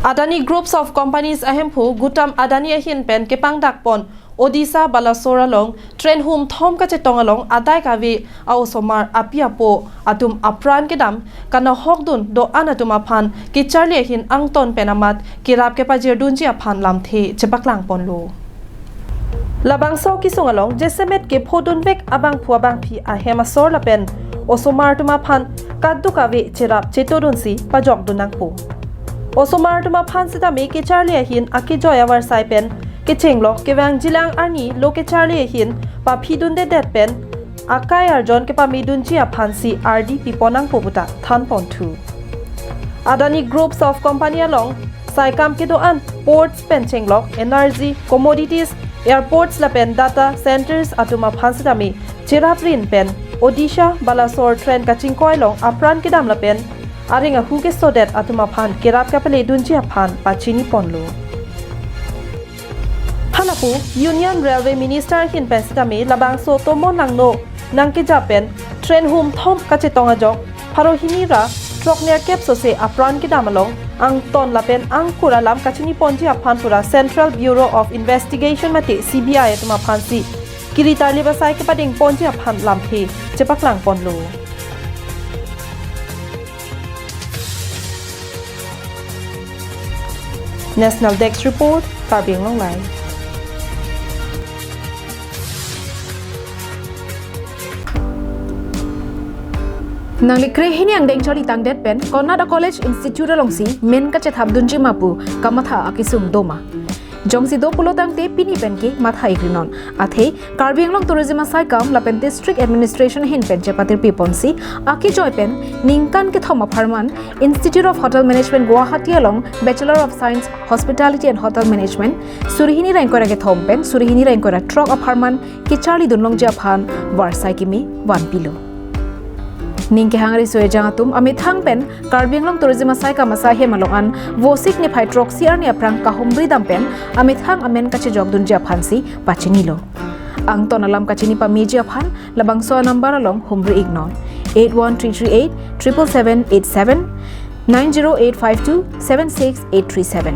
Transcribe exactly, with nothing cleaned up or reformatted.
Adani Groups of Companies ahemphu Gautam Adani ahin pen kepangdak pon Odisha Balasore along train humthom kachetong along adai kave a-osomar api apo atum apran kedam kanahokdun do-an atum aphan kecharli ahin angton pen amat kerap kepajirdunji aphan lamthe chepaklang ponlo. Labangso kesung along jasemet kephodunvek abangphu abangphi ahem asor lapen osomar atum aphan kadokave cherap chetodunsi pajokdun nangpo. Osomar atum aphan sitame kecharli ahin akejoi avarsai pen kechenglok kevang jilang arni lo kecharli ahin paphidundedet pen akai arjon kepamedunji aphansi ardi pipon nangpo puta thanponthu. Adani Groups of Company along saikam kedo-an ports pen chenglok energy, commodities, airports lapen data centers atum aphan sitame cheraprin pen Odisha Balasore train kachingkoi along apran kedam lapen areng ahu kesodet atum aphan kerap kapaledunji aphan pachini ponlo. Halapu Union Railway Minister ahin pen sitame labangso tomon langno nangkejap pen train humthom kachetong ajok pharo hini ra throknerkep sose apran kedam along angton lapen angkur alam kachini ponji aphan pura Central Bureau of Investigation mate C B I atum aphansi kiri tarlip asai kepading ponji aphan lamthe chepaklang ponlo. National Desk Report, Karbi Anglong Live. Nangli krehini angdeng charli tangdet pen konat a-college institute alongsi men kachethapdunji ma pu kamatha akesung doma. Jongsi do pulo tangte pini pen ke matha ikrinon. Athe Karbi Anglong Tourism asaikam lapen District Administration ahin pen chepatirpi ponsi akejoi pen ningkan kethom apharman Institute of Hotel Management Guwahati along Bachelor of Science Hospitality and Hotel Management suri hini ra ingkoi ra kethom pen suri hini ra ingkoi ra throk apharman kecharlidun longji aphan varsai kimi vanpilo. Ning kehang riso ejang atum amethang pen Karbi Anglong Tourism asaikam asai hem along an Vosik niphai throksi arni aphrang kahumri dam pen amethang amen kachejokdunji aphansi pachinilo. Angton alam kachini pameji aphan labangso a-number along humri iknon: eight one three three eight triple seven eight seven, nine zero eight five two seven six eight three seven.